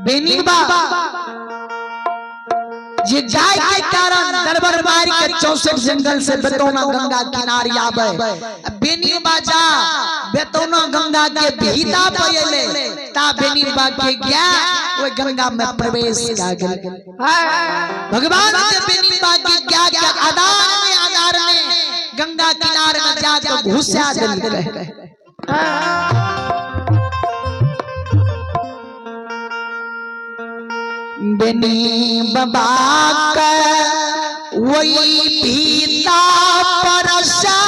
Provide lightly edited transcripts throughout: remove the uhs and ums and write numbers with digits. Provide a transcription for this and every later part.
बेनी बाबा जे जाय के कारण दरबार मार के 64 जंगल से बेतौना गंगा किनारे आवे। बेनी बाजा बेतौना गंगा के भीता पे एले ता बेनी बा के गया ओई गंगा में प्रवेश का गेल। भगवान के बेनी बा के गया के आधार में गंगा किनारे में जाके घुसा देलकै। बेनी बाबा के वही भीता परसा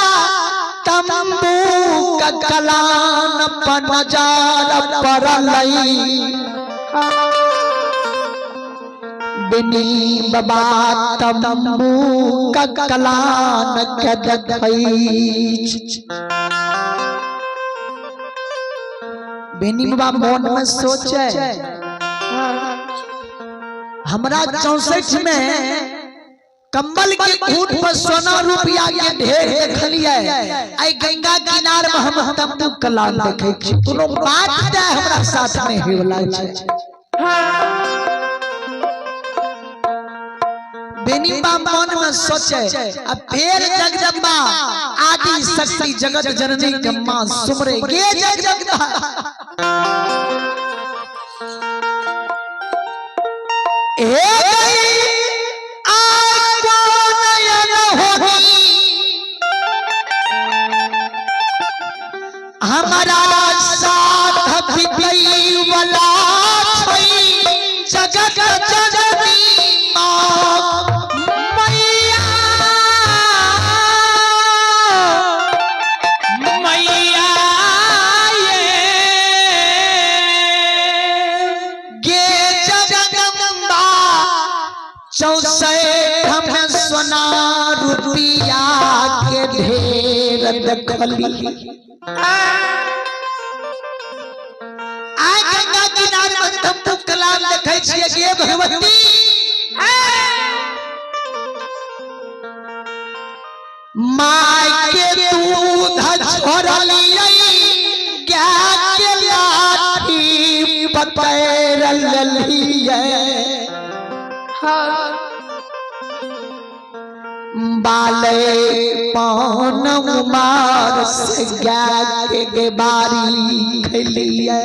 तंबू का कलान पर नजर पड़लई। बेनी बाबा तंबू का कलान के देखै। बेनी बाबा मन में सोचे हमरा 64 में कंबल के खूट पर सोना रुपया के ढेर देखलिए, आई गंगा किनार में हम तंबू कलान देखे छी। कोनो बात जाय हमरा साथ में होवला छै। बेनी बाबा मन में सोचे अब फिर जगदम्बा आदि शक्ति जगत जननी के मां सुमरे गे जगदम्बा। हे गई आको नयन होनी हमारा साथ बितई वाला छई जगत जननी मां मैया मैया ये गे जगदम्बा 64 हम सोना रुपया के ढेर देखली। आय गंगा किनारे में तंबू कलाम देखै छियै गे भगवती। My के दूध छोड़लियै गाय के लाठी पकड़ लेलियै। बाले पान उमार से गाय के बारी खेलियै।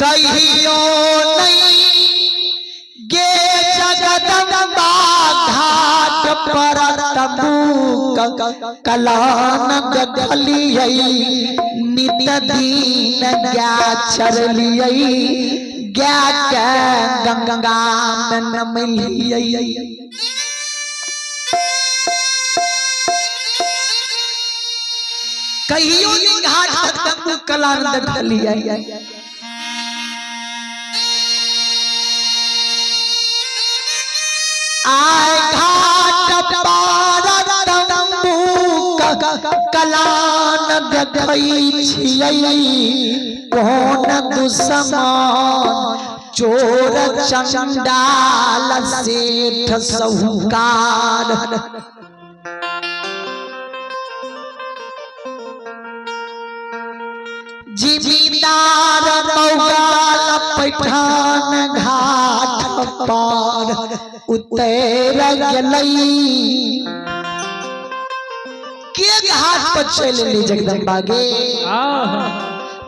कहियो नहीं गे जगदम्बा घाट पर तंबू कलान देखलियै। नित दिन गाय चरलियै गाय के गंगा में नमलियै। कहियो नहीं घाट पर तंबू कलान देखलियै। आय घाट पर तंबू कलान देखै छियै। कोन दुश्मन चोर चंडाल सेठ साहूकार जिमीदार मौगाल पैठान घाट पर उतर गेलै। के घाट पर चल एली जगदम्बा गे?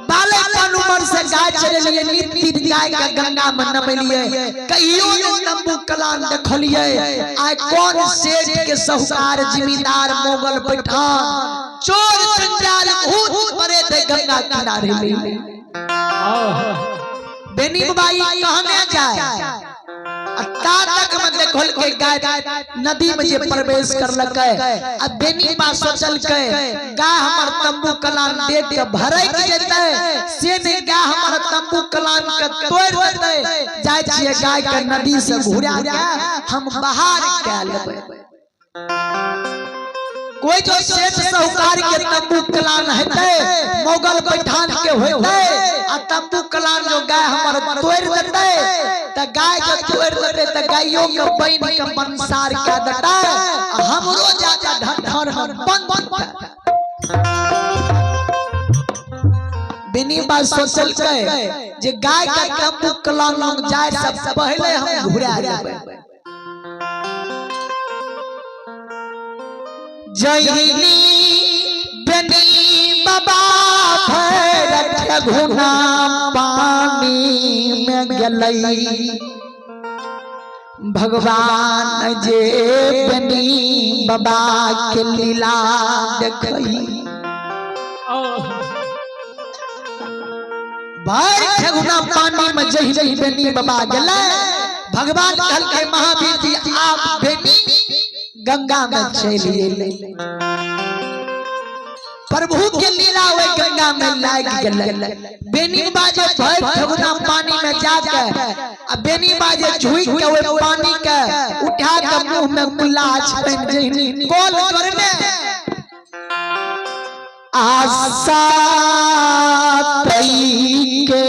बालकपन उम्र से गाय चलेलिए, नित नित गाय के गंगा में नमेलिए, कहियो ने तंबू कलान देखलिए। आइ कौन सेठ के साहूकार जिमीदार मोगल पैठान चोर चंडाल भूत प्रेत गंगा किनारे ले। बेनी बाई कहने जाए ता तक में देखल के गाय नदी में जे प्रवेश करलकै। आ बेनी बा सोचलकै गाय हमर तंबू कलान देख के भरक जेतै, से नहीं गाय हमर तंबू कलान के तोड़ देतै। जाय छियै गाय के नदी से घुरा के हम बाहर कए लेबै। कोई जो सेठ साहूकार के तंबू कलान हेतै, मोगल पैठान के होतै, आ तंबू कलान जो गाय हमर तोड़ देतै त गाय के तोड़ देतै त गाइयो के बन के मनसार के देतै, आ हमरो जाके ढंढर हम बंद बंद। बेनी बाबा सोचलकै जे गाय के तंबू कलान लग जाय से पहले हम घुरा देबै। जहिनी बेनी बाबा भैर घुना पानी में गेलै, भगवान जे बेनी बाबा के लीला देखई। भर ठेहुना पानी में जही बेनी बाबा गेलै, भगवान कहलकै महावीर जी आप बेनी गंगा में चलि एलै। प्रभु के लीला ओहि गंगा में लागि गेलै। बेनी बाजे भर ठेहुना पानी में जाके आ बेनी बाजे झुकि के ओहि पानी के उठा के मुंह में कुल्ला छपनि जहिनी कोल जोड़ने आशा तई के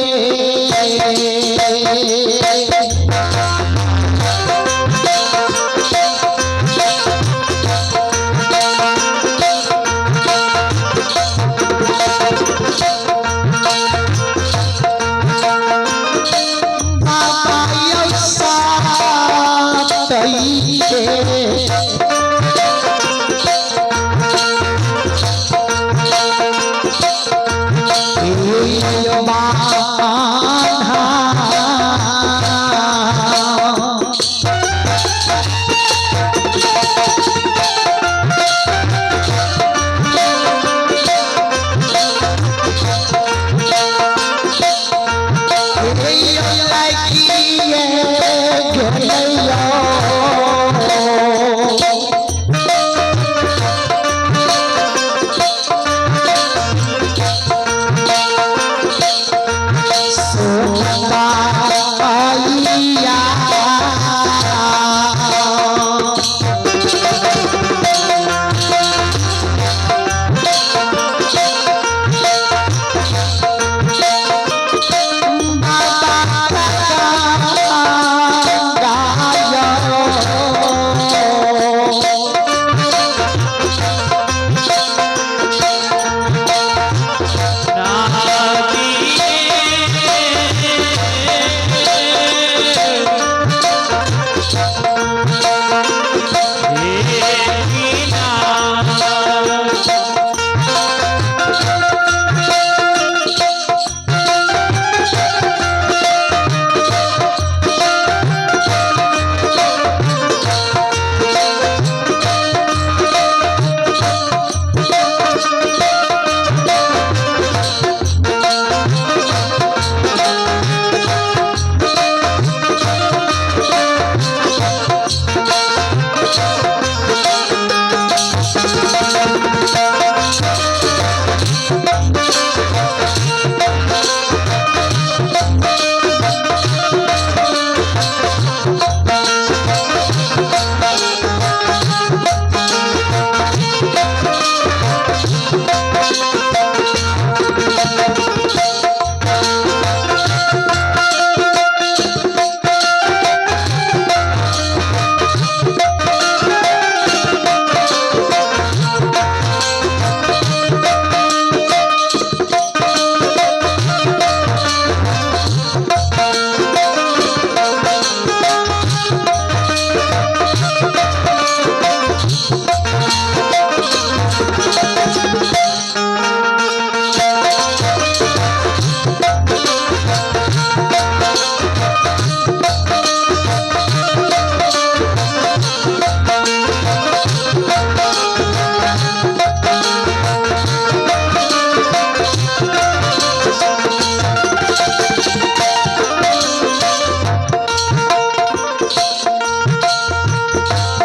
बाबा यौसा तई के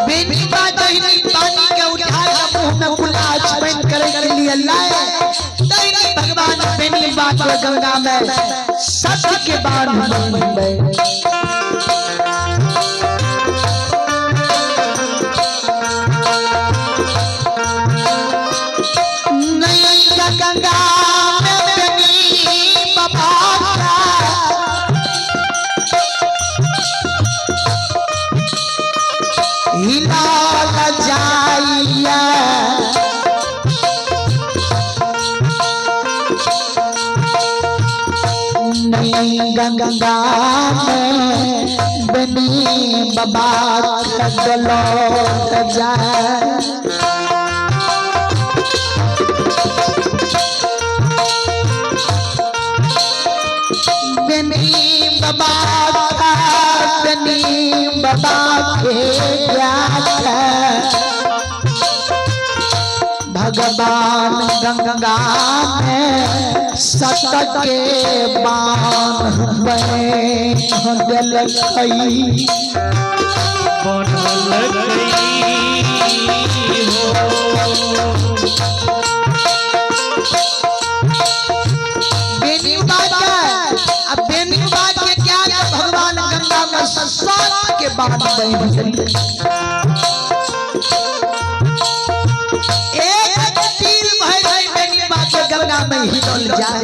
बेनी बाजहिनी पानी के उठा के मुंह में कुल्ला छपैन करे के लिए लाए, तैनी भगवान बेनी बाज गंगा में सत्य के बांध बनबे। नैया गंगा में बेनी बाबा का हिलाल जाइया, नई गंगा में बनी बाबा लौट जाए। बेनी बाबा का बेनी बाबा के भगवान गंगा में सत के बान दिलकई बेनी बाबा। अब बेनी बाबा के क्या भगवान गंगा में सत के बान बन एक तीर भर बेनी बाबा गंगा में हिलल जाए।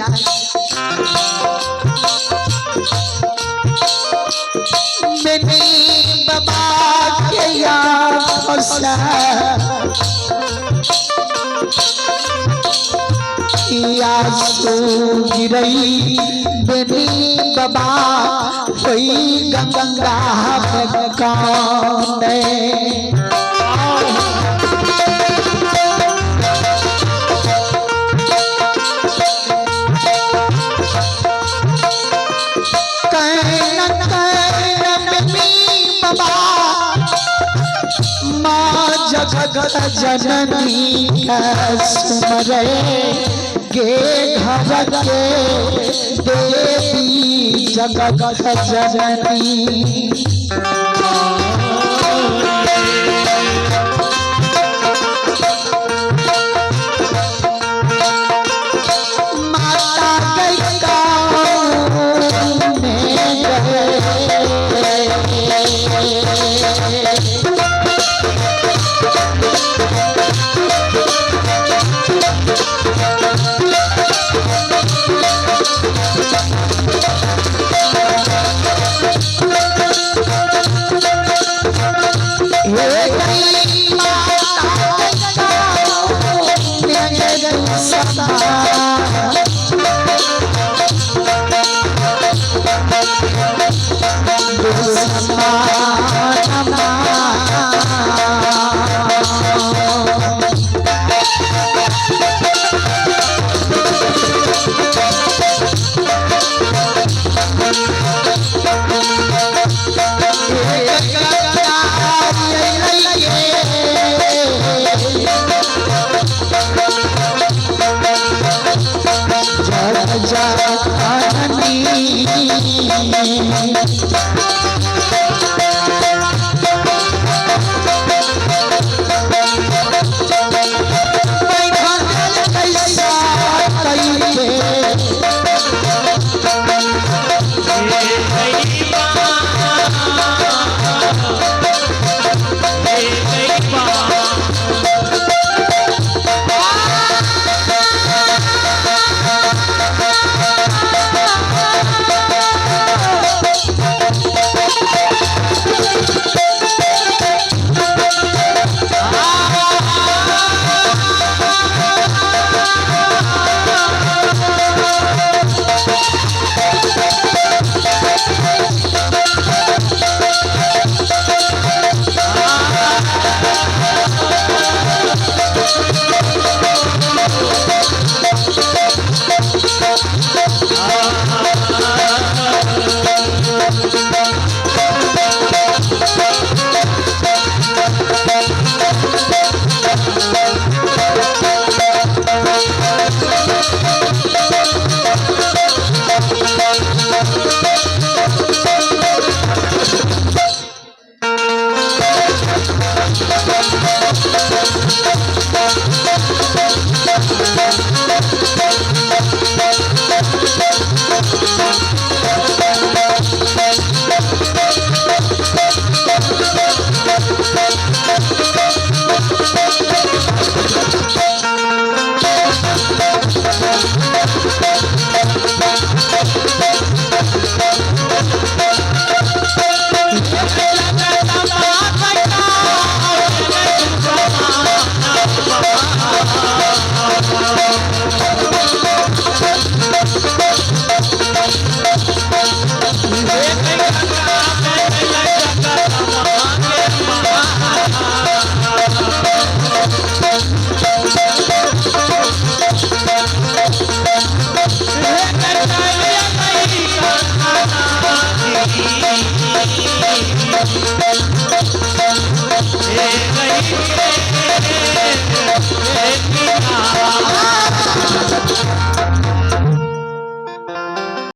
बेनी बाबा के याद गिरई बेनी बाबा होई गंगा में काने। Can can बेनी बाबा माँ जगत जननी सुमरे के घर के देवी जगत जननी। माता गई